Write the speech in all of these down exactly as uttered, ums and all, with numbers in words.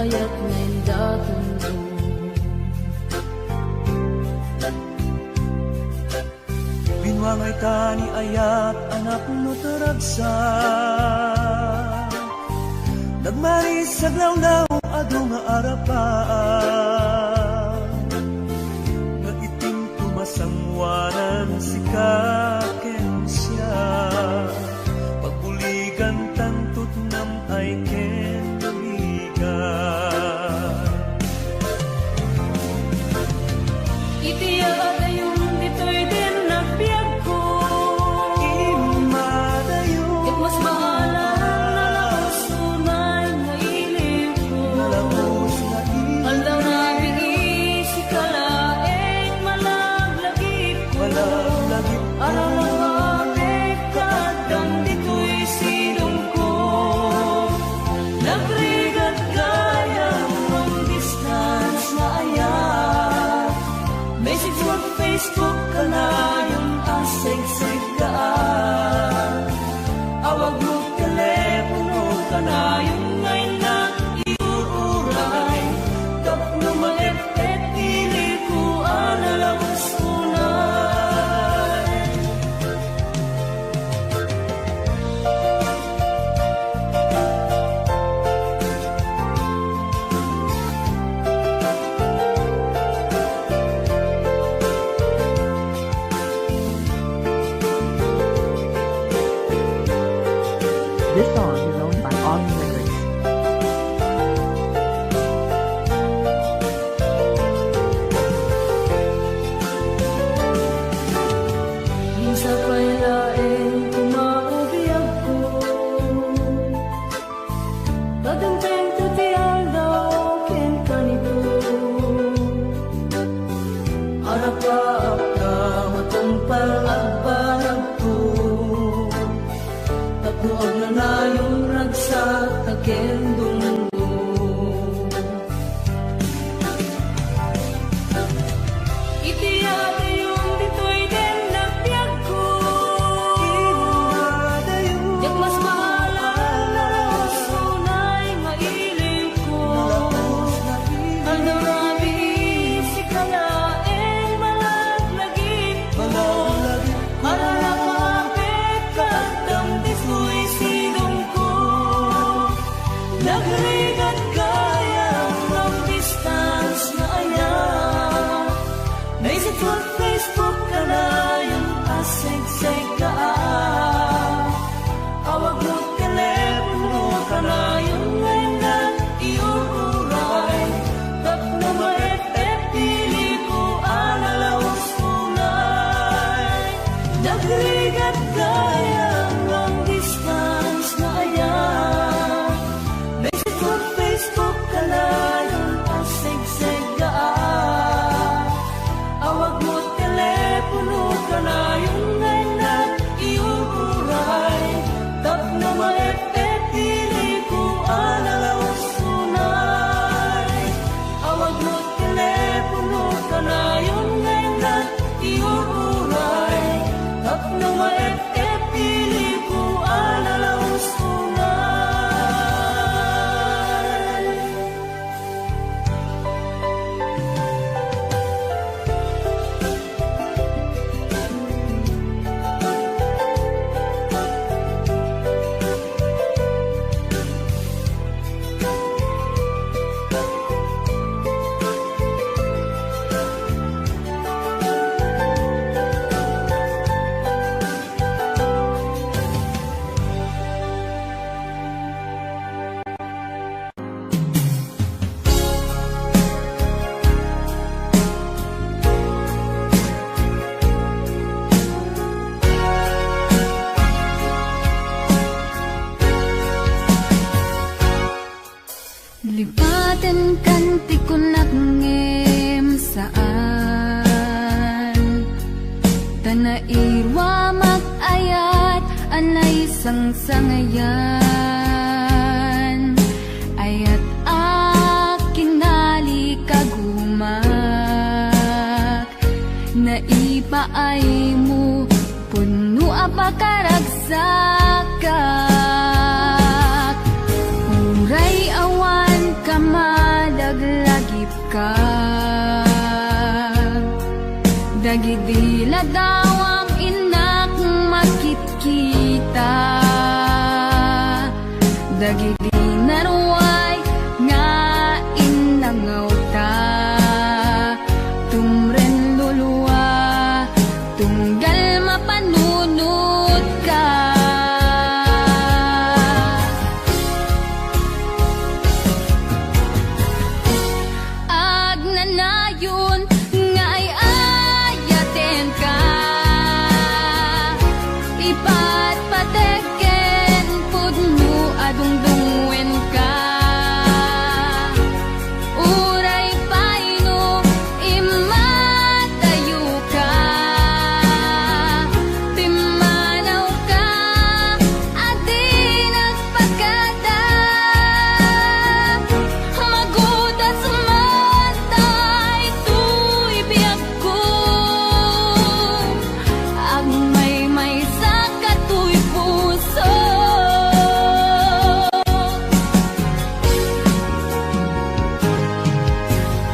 ayat nga indaton ko. Binuangay ta ni ayat a napno ti ragsak. Nagmaris aglawlaw adu nga arapaak. Nga itim tumasanguanan sika ken siak. Pagbuligan tanto ti nam-ay ken namigat. Iti adayon ditoy din nagbiagko. Immadayon. Ket mas maalam nga nalaus unay nga ilimko. Nalaus nga ilimko. Aldaw nga biis, ika laeng malaglagipko. Malaglagipko. Aram a maapek nga addam ditoy sidongko. Nagrigat gayam long distance nga ayat. Message mo Facebook, kanayon a segseggaak. Awag mo telepono, kanayon nga innak iuray. Tapno maep-ep iliko a nalaus unay. This song is owned by Autumn Lyrics. Sapay laeng koma ti biagko. Kadamdamto ti aldaw ken kanito. Arapaak ta matungpal agbanagto. Tapno agnanayon ragsak ta ken dumngop. Iti adayon ditoy den nagbiagko. Iti adayon. Diak mas maalam nga nalaus unay nga ilimko. Nalaus nga ilimko. Aldaw nga biis, ika laeng malaglagipko. Malaglagipko. Aram a maapek nga addam ditoy sidongko. Nagrigat gayam long distance nga ayat. Message mo Facebook, kanayon a segseggaak. Awag mo telepono, kanayon nga innak iuray. Tapno maep-ep iliko a nalaus unay. Nagrigat gayam long distance nga ayat. Message mo Facebook, kanayon a segseggaak. Awag mo telepono, kanayon nga innak iuray. Tapno maep-ep iliko a nalaus unay. Awag mo telepono, kanayon nga innak iuray. Tapno maep-ep iliko a nalaus unay. Lipatenkan ti kunak ngem saan. Ta nairuamak ayat a naisangsangayan. Ayat a kinalikagumak. Naipaaymo, pudno a pakaragsakak. Uray awan kama ka. Dagidi ladawam innak makitkita, dagidi naruay nga innangawta, tumren lulua, tunggal mapanunotka. Agnanayon nga ay-ayatenka, ipatpatek ken pudno a dungdungngoenka. Uray pay no immadayoka, pimmanawka a di nagpakada. Magudas man daytoy biagko, agmaymaysa katoy puso.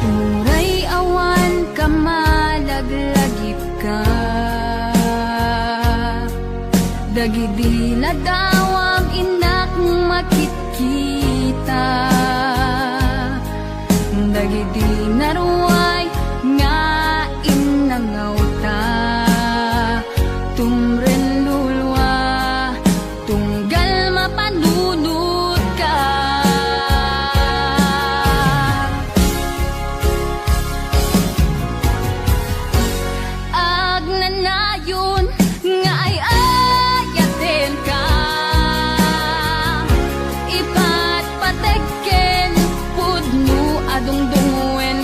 Uray awan ka, malaglagipka. Dagidi ladawam innak makitkita, dagidi naruay nga innangawta, tumren lulua, tunggal mapanunotka. Agnanayon nga ay-ayatenka, ipatpatek ken pudno a dungdungngoen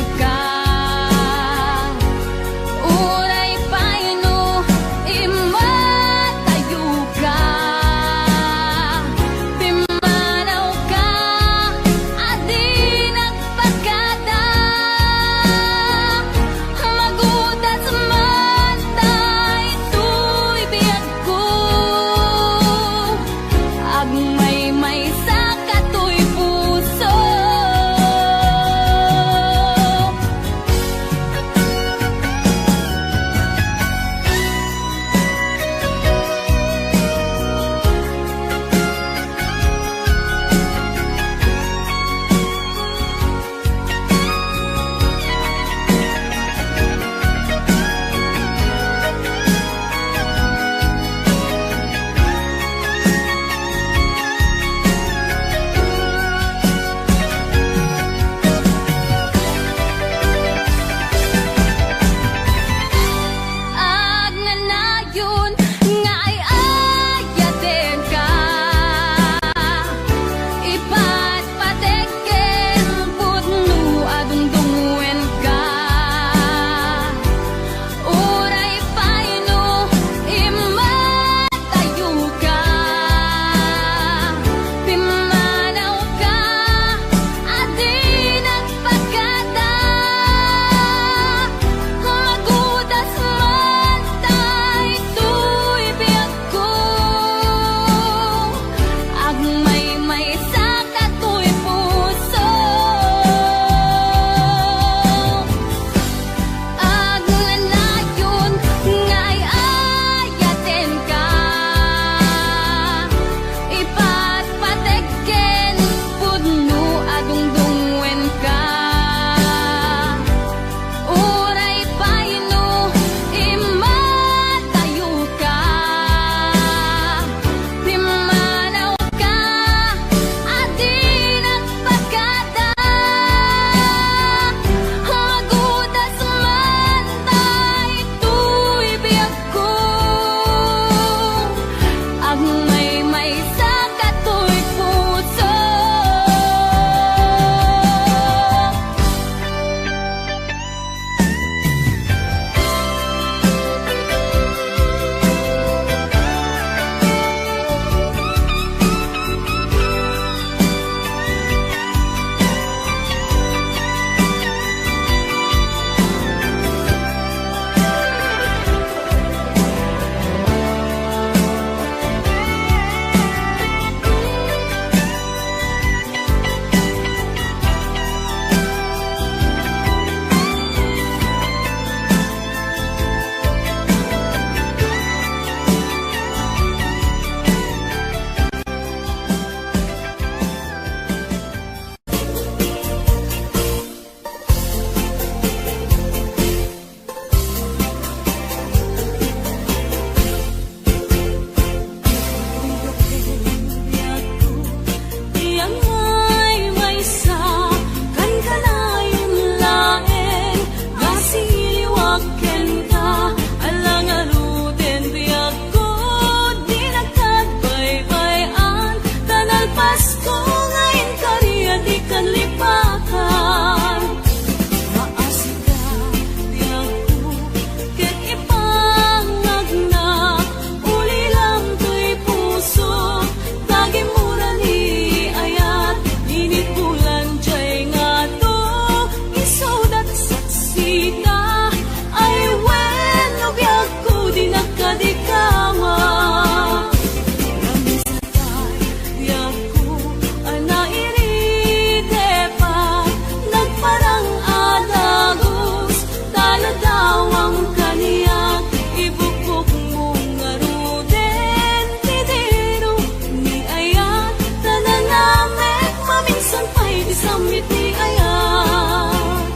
Ti ayat.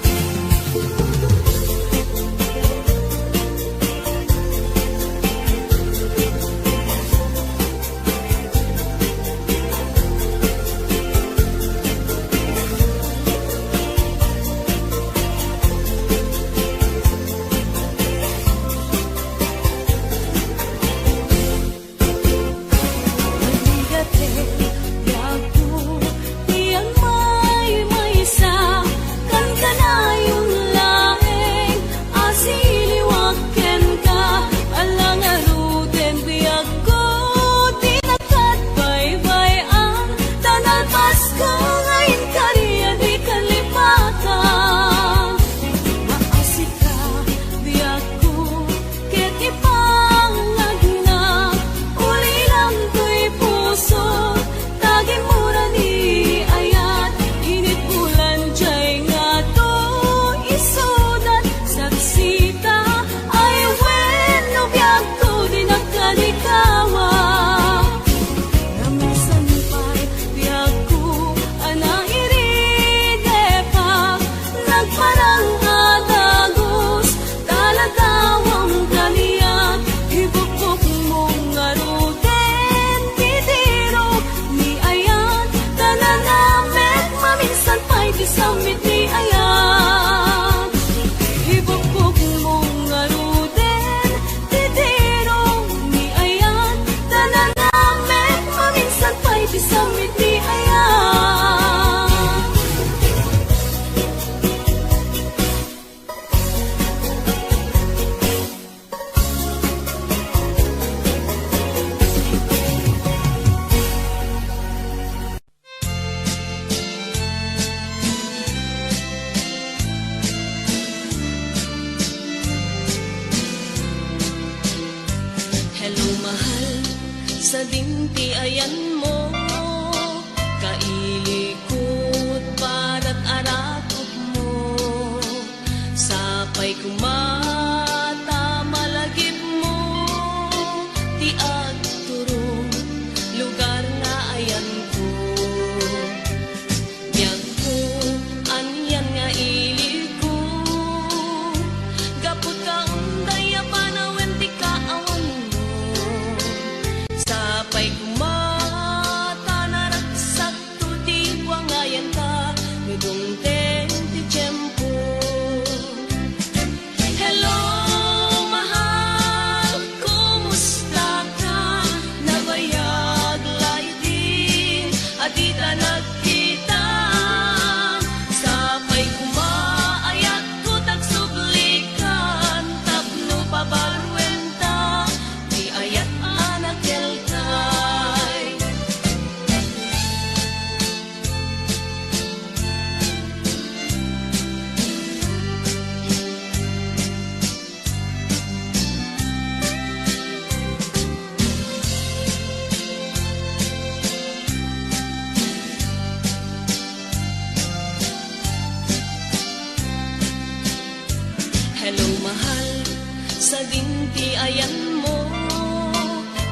Maligatek, biagko, ti agmaymaysa, kankanayon laeng a siliwak kenka, ala ngaruden biagko, ti nagkatbaybay-an, ta nalpasko nga inkari a di kalipatan. Maasika, biagko, ket ipangagina, ulilam toy puso, ta gimmura ni ayat, init bulan jay ngato isudat, saksita, ay wenno biagko, dinak kadikawa. Namisan pay biagko a nairidepak, nagparang a dagus, taladawam kaniak, ibukbukmo ngaruden ti diro ni ayat, ta nanamek maminsan pay ti sammit ni ayat. Ibukbukmo ngaruden ti diro ni ayat, ta nanamek maminsan pay ti sammit ni ayat. Hello, mahal, sadin ti ayanmo, kailikot, barat a rakupmo. Sapay koma ta malagipmo ti agturong lugar nga ayanko. Biagko, anian nga iliko, gapu ta unday a panawen ti kaawanmo. Sapay koma ta naragsak to ti buangayanta no dumteng ti tiempo. Hello, mahal, kumusta ka? Nabayag laydin a dita nagkita. Sapay koma ayatko ta agsublikan tapno pabaruenta ti ayat a nakelkay. Hello, mahal, sadin ti ayanmo,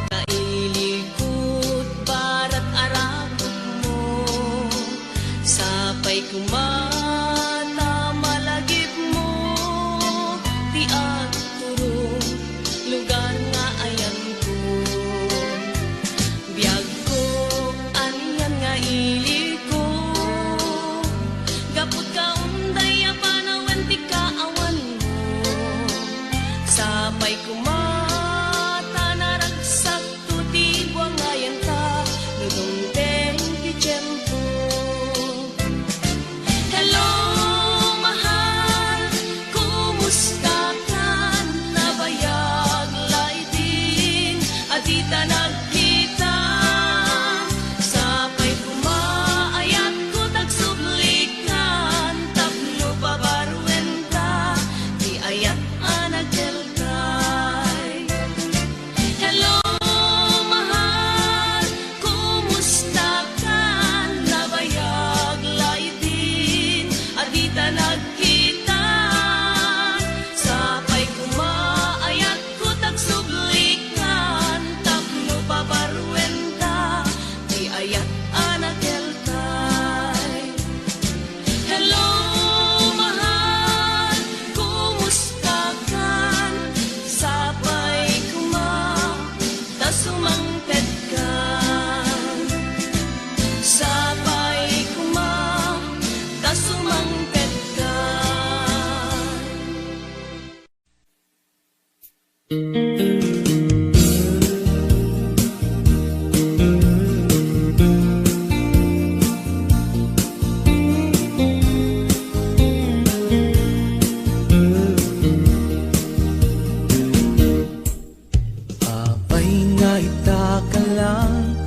kailikot, barat a rakupmo. Sapay koma ta malagipmo ti agturong lugar nga ayanko. Biagko, anian nga iliko, gapu ta unday a panawen ti kaawanmo. Sapay koma ta naragsak to ti buangayanta no dumteng ti tiempo. Hello, mahal, kumusta ka? Nabayag laydin a dita nagkita. Sapay koma ayatko ta agsublikan tapno pabaruenta ti ayat a nakelkay. Hello, mahal, kumusta ka? Nabayag laydin a dita nagkita. Sapay koma ayatko ta agsublikan tapno pabaruenta ti ayat a nakelkay. mangkadka. Apay nga ita ka lang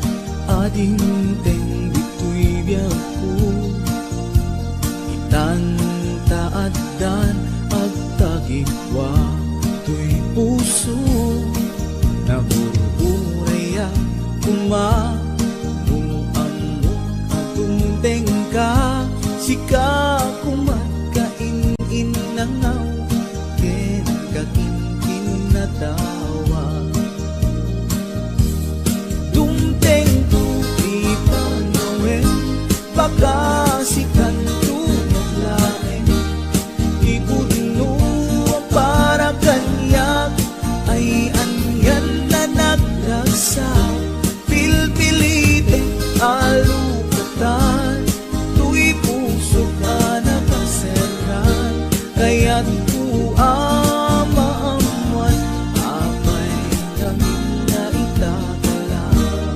a dimteng ditoy biagko? Itan ta addan agtagipwa toy puso. Nagur-urayak koma no ammok a dumtengka, sika koma kain-innangaw ken kakinkinnatawa. Dumtengto ti panawen, baka sikanto met laeng. Ti pudno a para kaniak ay anian a nagragsak. Pilpilitek a lukatan toy pusok a nakaserran. Kayatko a maammuan apay ngamin nga ita ka lang.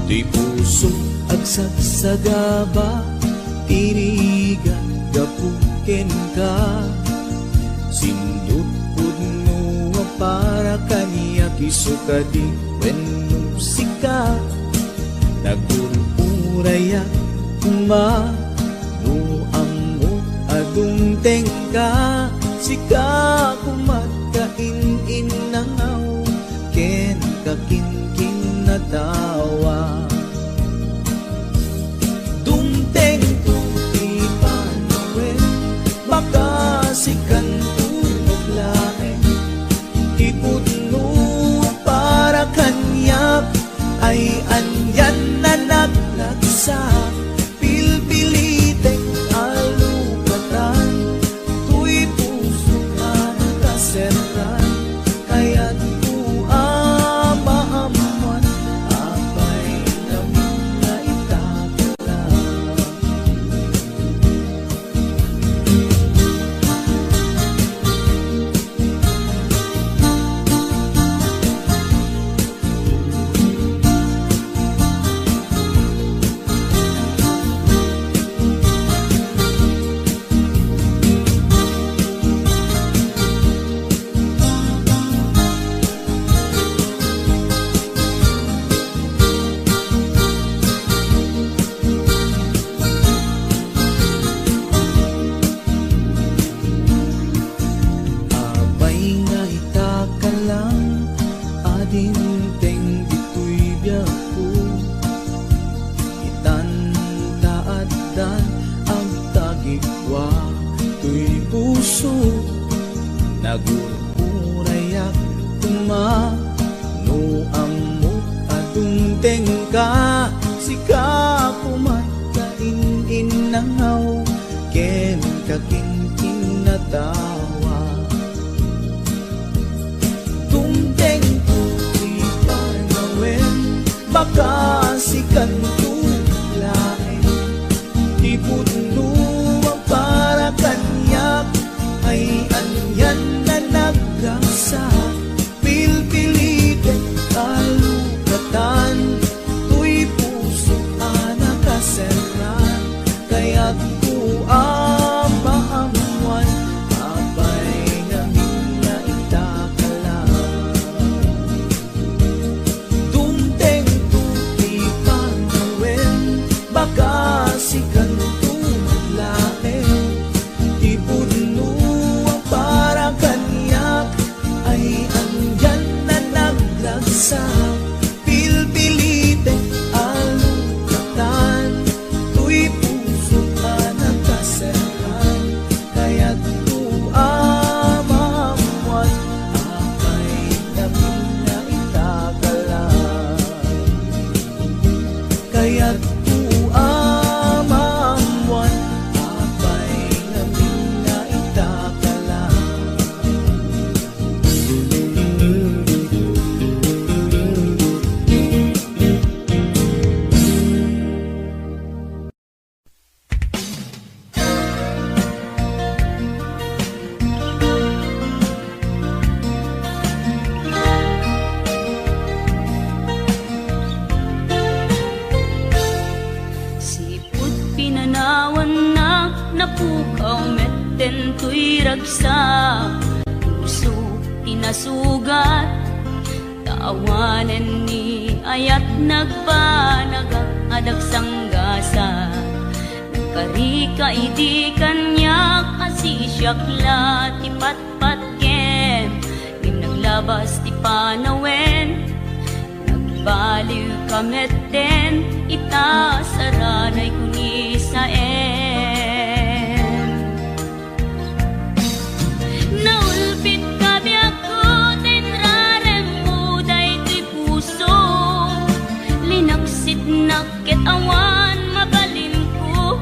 Toy pusok agsagsagaba ti rigat gapu kenka. Sindutpudno a para kaniak isu kadi wenno sika. Nagur-urayak koma no ammok a dumtengka, sika koma kain-innangaw ken kakinkinnatawa. Dumtengto ti panawen, baka sikanto met laeng. Ti pudno a para kaniak ay anian a nagragsak. Pilpilitek a lukatan toy pusok a nakaserran. Kayatko a maammuan apay ngamin nga ita ka lang. Apay nga ita ka lang a dimteng ditoy biagko. Itan ta addan agtagipwa toy puso. Nagur-urayak koma no ammok a dumtengka. Sika koma kain-innangaw ken kakinkinnatawa. Dumtengto ti panawen, baka sikanto laeng. Ti pudno a para kaniak ay anian a nagragsak. Pilpilitek a lukatan toy pusok a nakaserran. Kayatko a maammuan apay ngamin nga ita ka lang. Dumtengto ti panawen, baka sikanto met laeng. Ti pudno a para kaniak ay anian a nagragsak. Pilpilitek a lukatan toy pusok a Napukaw met daytoy ragsak, puso ti nasugat. Ta awanen ni ayat nagbanagak a dagsanggasat. Nagkarika idi kaniak a sisiak la ti patpatgem, ngem naglabas ti panawen. Nagbaliwka met den ita saranay kunisaem. Naulpitka biagko ta inraremmo daytoy puso. Linaksitnak ket awan mabalinko.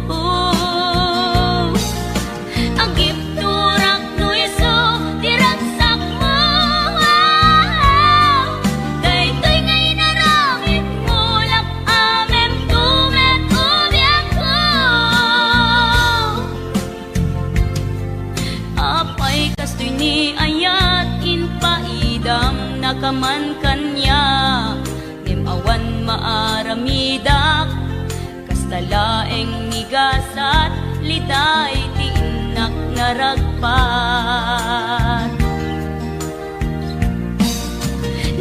Agipturak no isu ti ragsakmo. Daytoy nga inaramidmo, lak-amemto met o biagko. Apay kastoy ni ayat, impaidamnaka man kaniak, ngem awan maaramidak. Kasta laeng ni gasat, liday ti innak naragpat.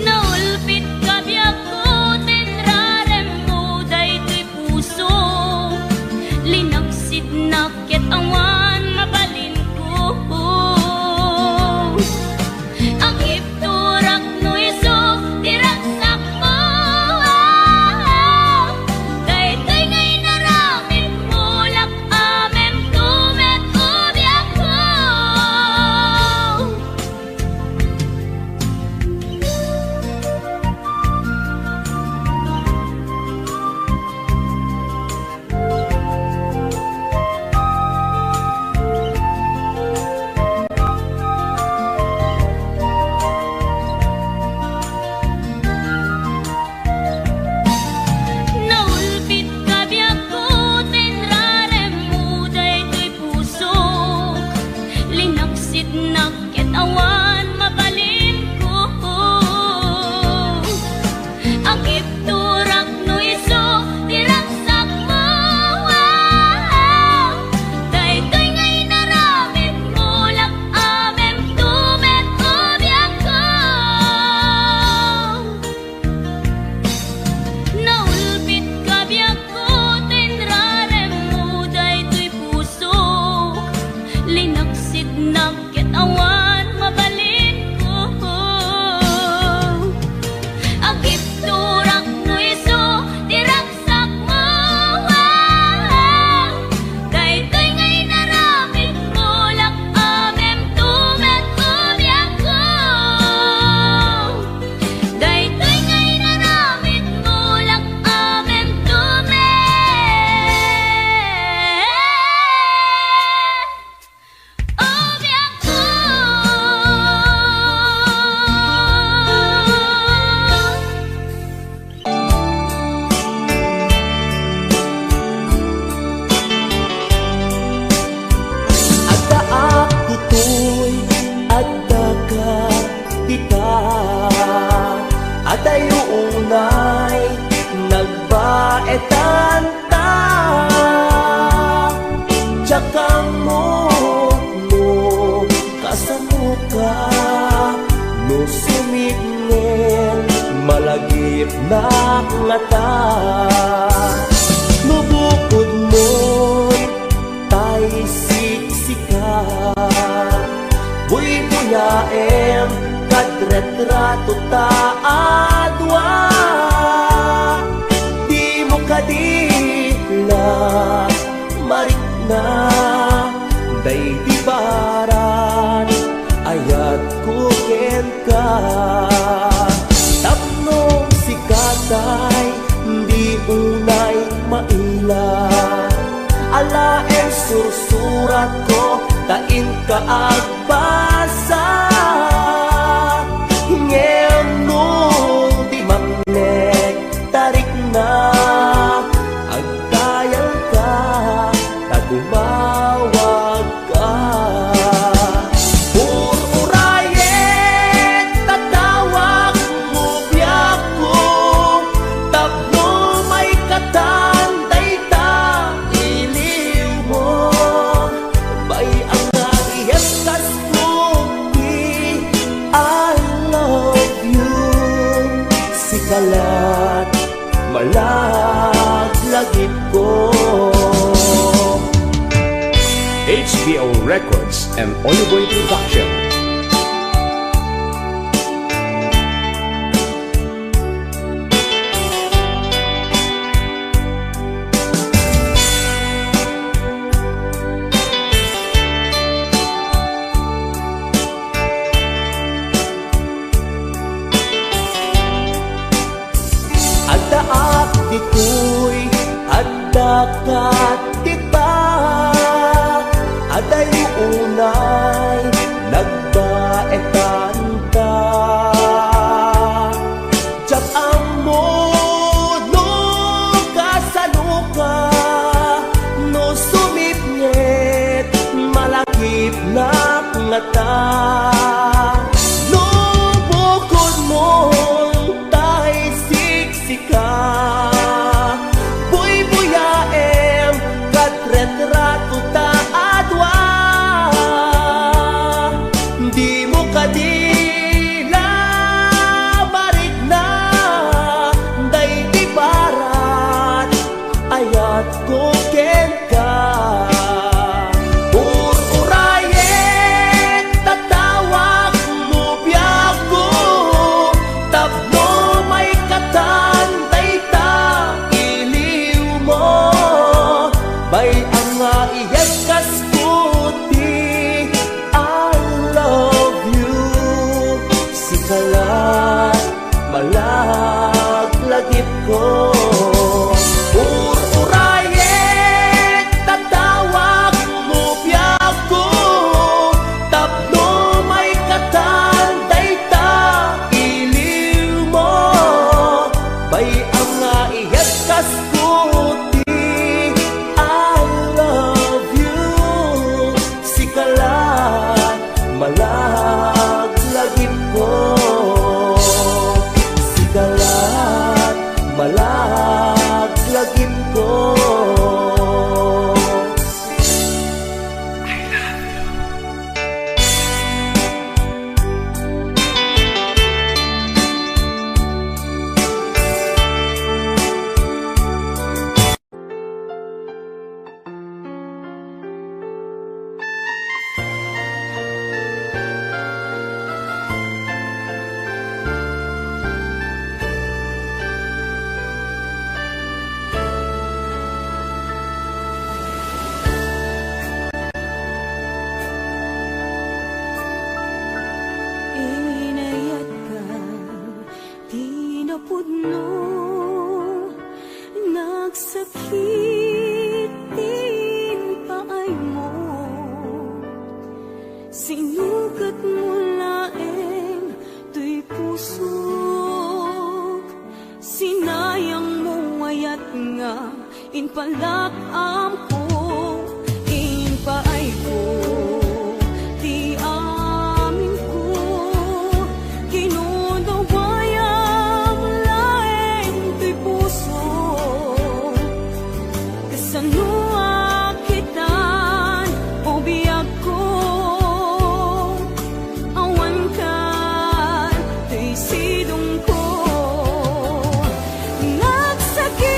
Naulpitka biagko ta inraremmo daytoy puso. Linaksidnak ket awan mabalinko. Agipturak no isu ti ragsakmo. Daytoy nga inaramidmo, lak-amemto met o biagko. Naulpitka biagko ta inraremmo daytoy pusok. Linaksidnak ket awan mabalinko. Agipturak no isu ti ragsakmo. Daytoy nga inaramidmo, lak-amemto met o biagko. Naulpitka biagko ta inraremmo daytoy pusok. Linaksidnak ket awan mabalinko. Agipturak no isu ti ragsakmo. Daytoy nga inaramidmo, lak-amemto met o biagko. Daytoy nga inaramidmo, lak-amemto met o biagko. Addaak ditoy, addaka dita. Adayo unay nagbaetan ta. Diak ammo no kasanoka, no sumitngen malagipnak ngata. No bukodmon tay siksika, buybuyaem kad retrato ta a dua. Dimo kadi la marikna daydi baran ayatko kenka. Tapno sika tay di unay maila, alaen sursuratko ta inka agbasa. Ngem no di mangnek, tarikna, agdayalka, ta gumawagka. Ururayek ta tawagmo biagko, tapno maikatan dayta iliwmo. H B O Records and Oliboy Production. Addaak ditoy, adda ket dita, adayo unay nagbaetanta. Diak ammo no kasanoka, no sumipnget, malakipnak ngata. No bukodmon tay siksika, buybuyaem ket retrato ta a dua. Dimo kadi la marikna daydi barat, ayatko kenka. Ur-urayek, tatawag no biagko, tapno maikatan dayta iliwmo. Bay-am nga iyegkasko ti I love you, sika la malaglagipko. Ur-urayek, tatawag no biagko, tapno maikatan dayta iliwmo. Bay-am nga iyegkasko ti I love you, sika la malaglagipko, sika la malaglagipko. I love you. Inayatka ti napudno, nagsakit ti impaaymo. Sinukatmo laeng toy pusok, sinayangmo ayat nga impalak-amko, impaayko ti aminko. Kinunawayam laeng toy puso, kasano a kitan, o biagko? Awan kan toy sidongko. Nagsakit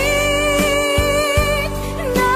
na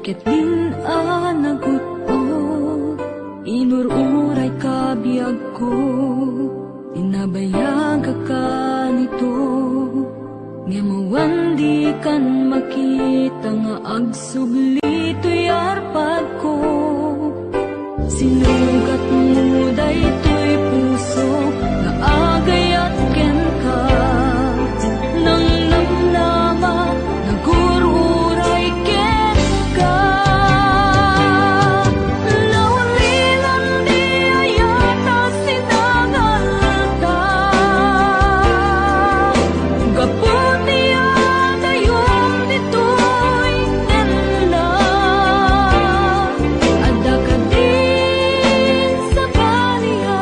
Ket din a nagut-ot, inur-uray ka biagko, inabayagak kanito, ngem awan dikan makita nga agsubli toy arpadko. Sinugatmo daytoy puso nga agayat kenka, nangnamnama, nagur-uray kenka. Naulilan di ayat a sinangalta, gapu ti adayom ditoy nenna. Adda kadin sabali a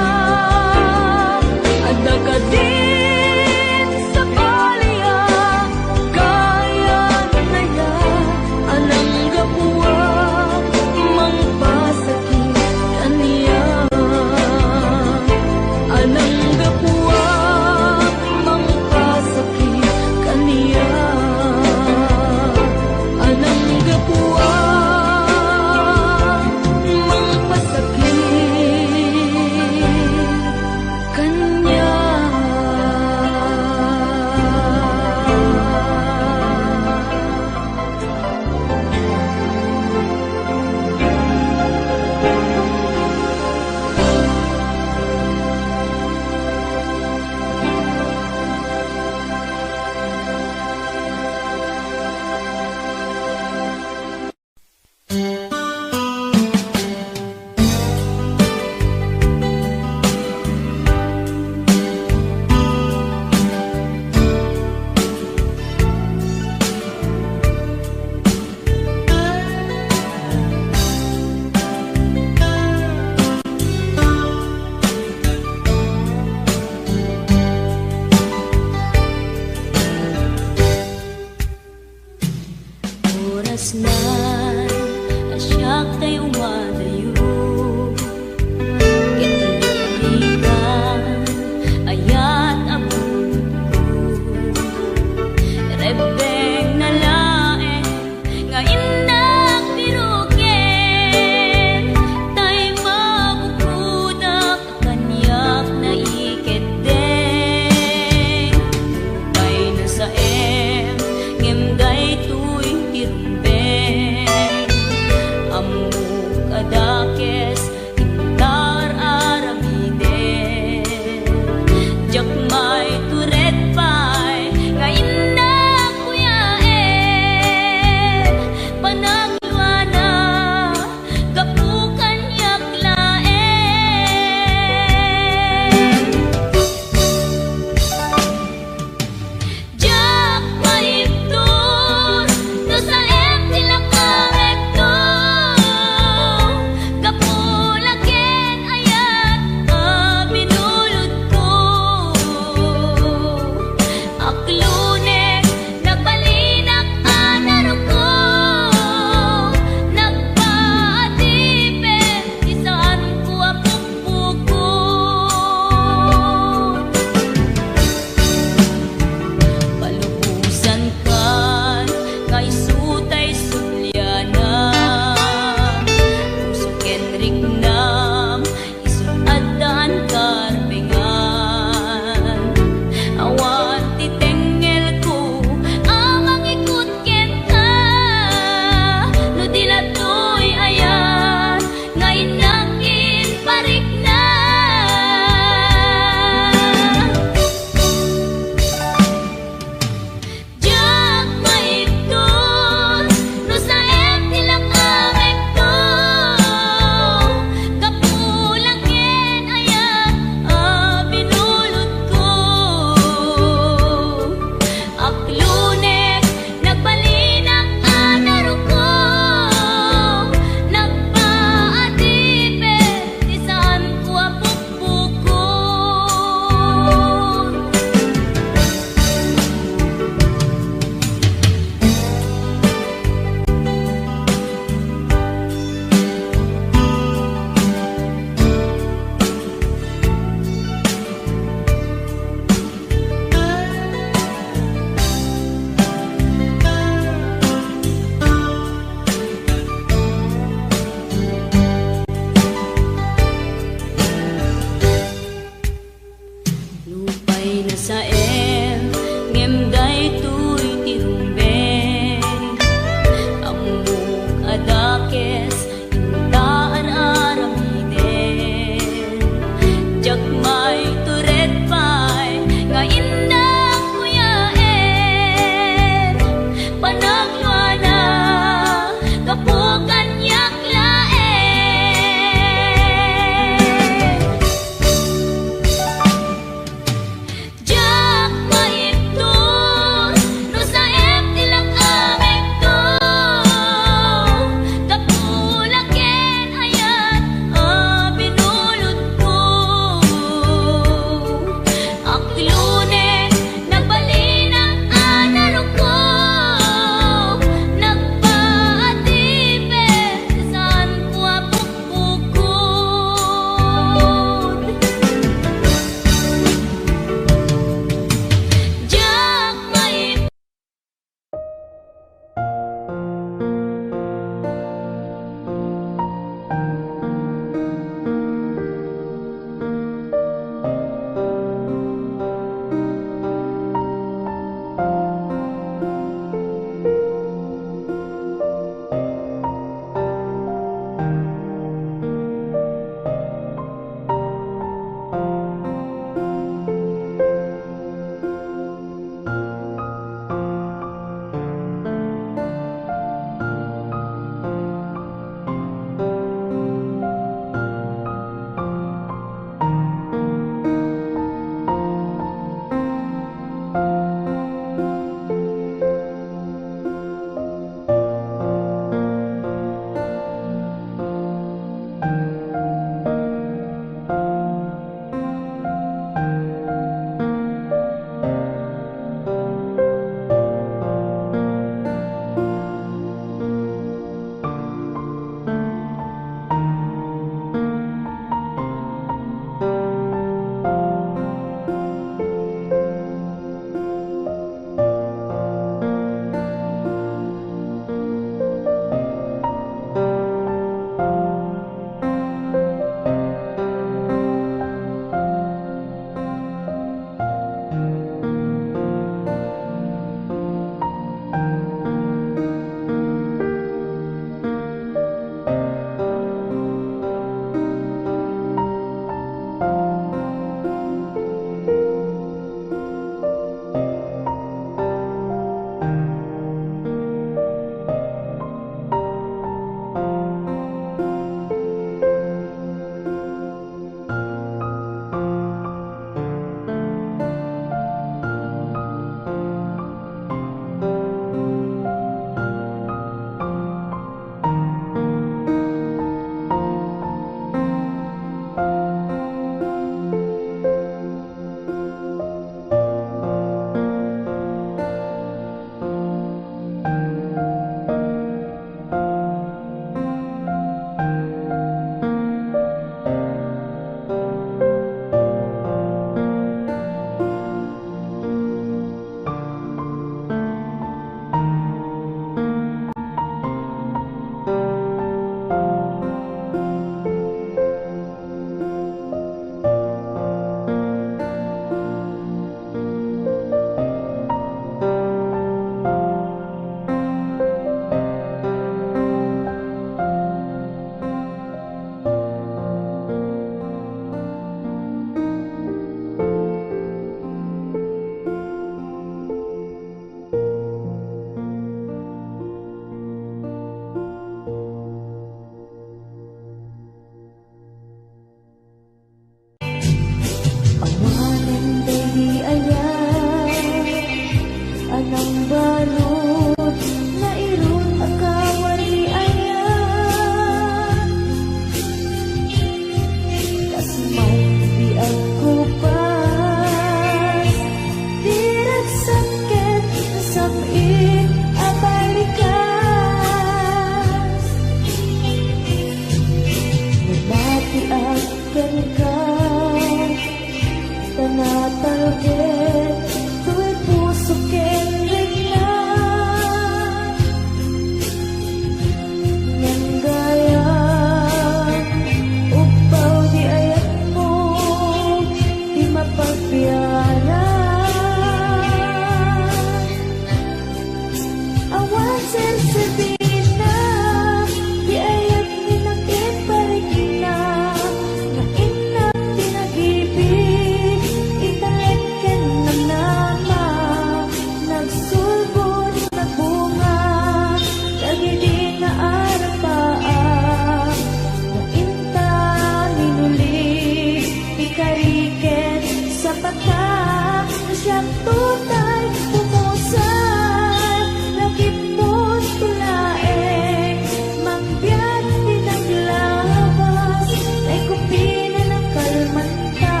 Tutay pumusay, lagipon to laeng, mangbiag ti naglabas, ay kupinen a kalmanta,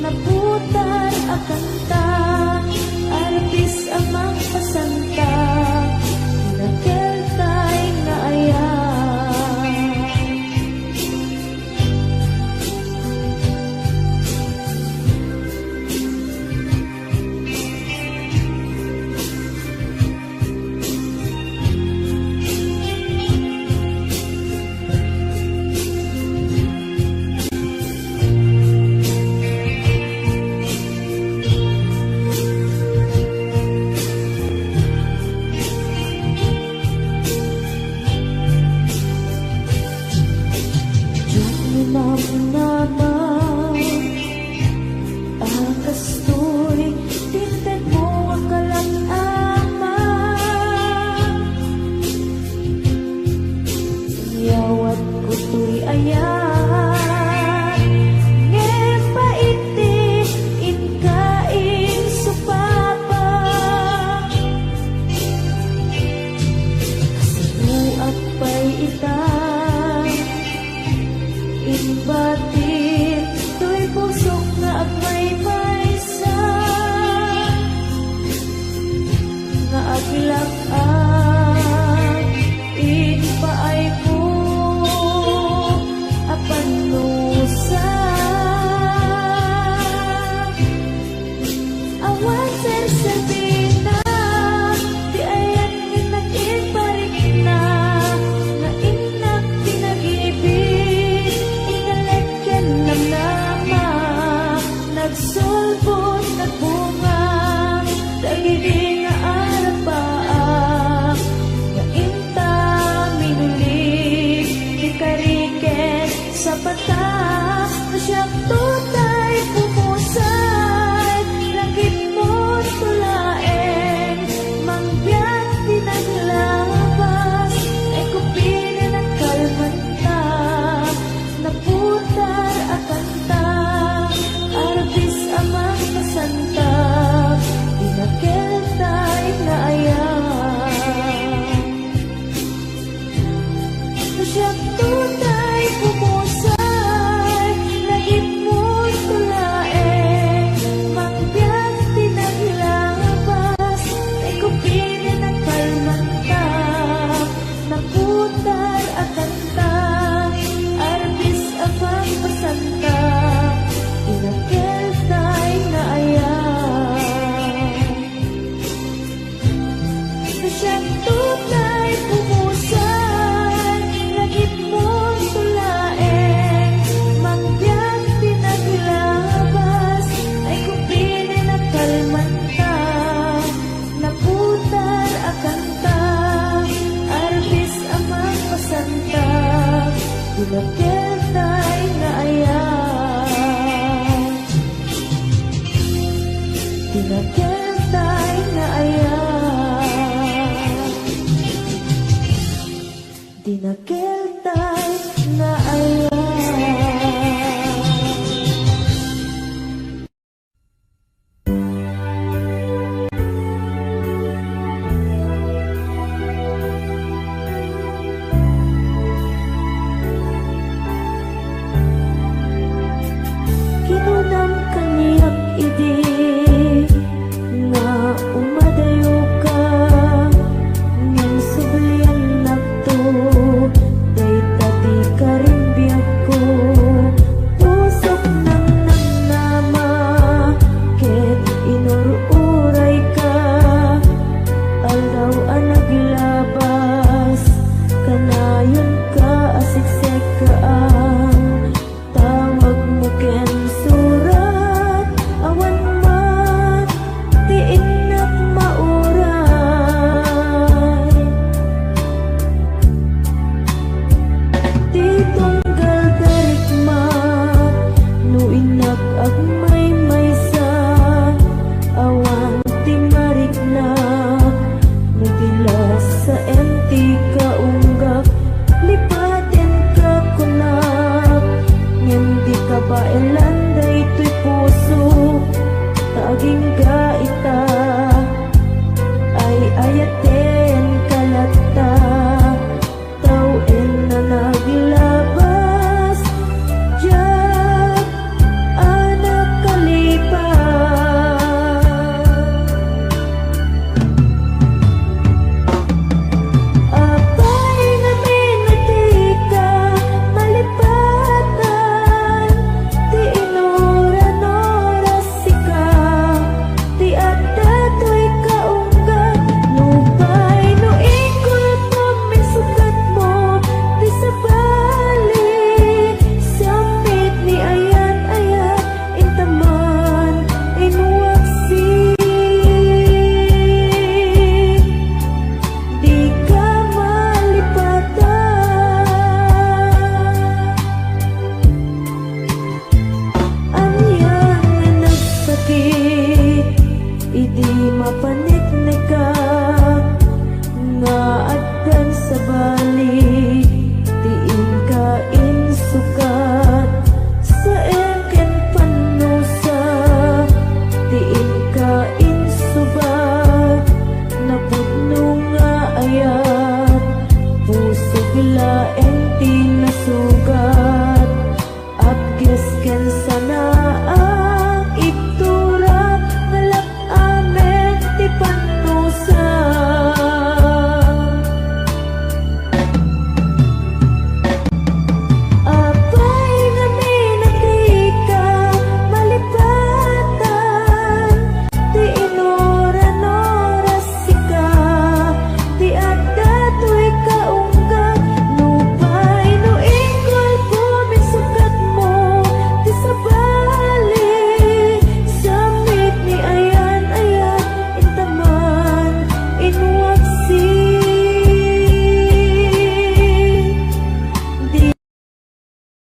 naputar a kanta, arbis a mangpasanta, nakeltay nga ayat. Diak namnama a kastoy ti intedmo a kalang-ama. Iyawatko toy ayat, ngem pait ti inka insupapa. Kasano pay ita? Imbatin toy pusok nga agmaymaysa, nga aglak-ak impaayko a pannusa. Awan serserbina ti ayat nga nag-iparikna, nga innak ti nagibin, inalek ken namnama, nagsulbod, nagbunga, dagidi nga arapaak, nga inta minuli ti kari ken sapata. No siak tutay pumusay, lagipon to laeng, mangbiag ti naglabas, ay kupinen a kalmanta, naputar a kanta, arbis a mangpasanta, ti nakeltay nga ayat. No siak tutay pumusay, lagipon to laeng, mangbiag ti naglabas, ay kupinen a kalmanta, naputar a kanta, arbis a mangpasanta, ti nakeltay nga ayat. No siak tutay pumusay, lagipon to laeng, mangbiag ti naglabas, ay kupinen a kalmanta, naputar a kanta, arbis a mangpasanta, ti nakeltay nga ayat. Ti nakeltay